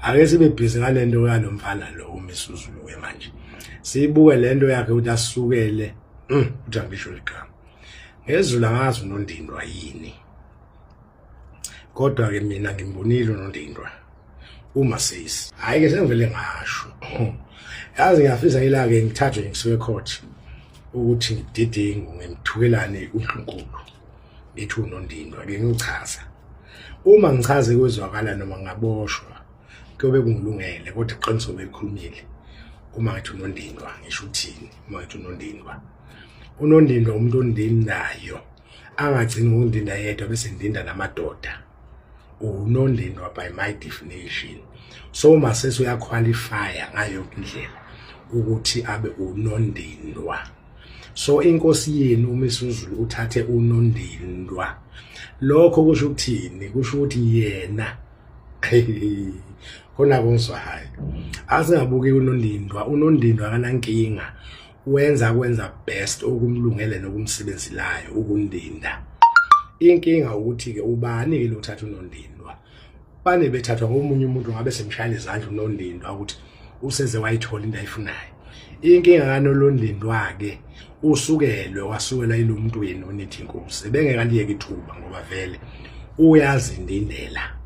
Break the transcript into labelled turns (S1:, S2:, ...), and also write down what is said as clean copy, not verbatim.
S1: Ake sibe busy ngalento yalomfana lo uMisuzulu ke manje. Sibuke lento yakhe ukuthi asukele uthi angisho ligama. Ngezulu angazi unondindwa yini. Kodwa ke mina ngimbonile unondindwa. Uma sisi. Hayi ke sengivele ngasho. Yazi ngiyafisa ila ke ngithathwe ngisuke court ukuthi ngididingu ngimthukelane uNkulunkulu. Ngithi unondindwa ke ngichaza. Uma ngichaze kwezwakala noma ngaboshwa kuyobe kungilungele kodwa iqiniso belikhulumile. Uma ngithi unondindwa ngisho uthini uma ngithi unondindwa. Unondindwa umuntu ondindayo angagcini ngokundinda yedwa bese ndinda namadoda. Unondindwa by my definition. So Masesi uyaqualifya ngayo yonke indlela ukuthi abe unondindwa. So inkosi yenu uMisuzulu uthathe unondindwa. Lokho kusho ukuthini? Kusho ukuthi yena khona kungizwayo. Asingabuki unondindwa, unondindwa akanankinga. Wenza kwenza best okumlungele nokumsebenzelayo ukundinda. Inkinga ukuthi ke ubani ke lothatha unondindwa? Bane bethathwa ngomunye umuntu ngabe semshayela izandla unondindwa ukuthi useze wayithola into ayifunayo. Inkinga kaNolondindwa ke usukelwe wasukela ilomuntu wenu onithi inkosi bengeke aliyeke ithuba ngoba vele uyazindindela.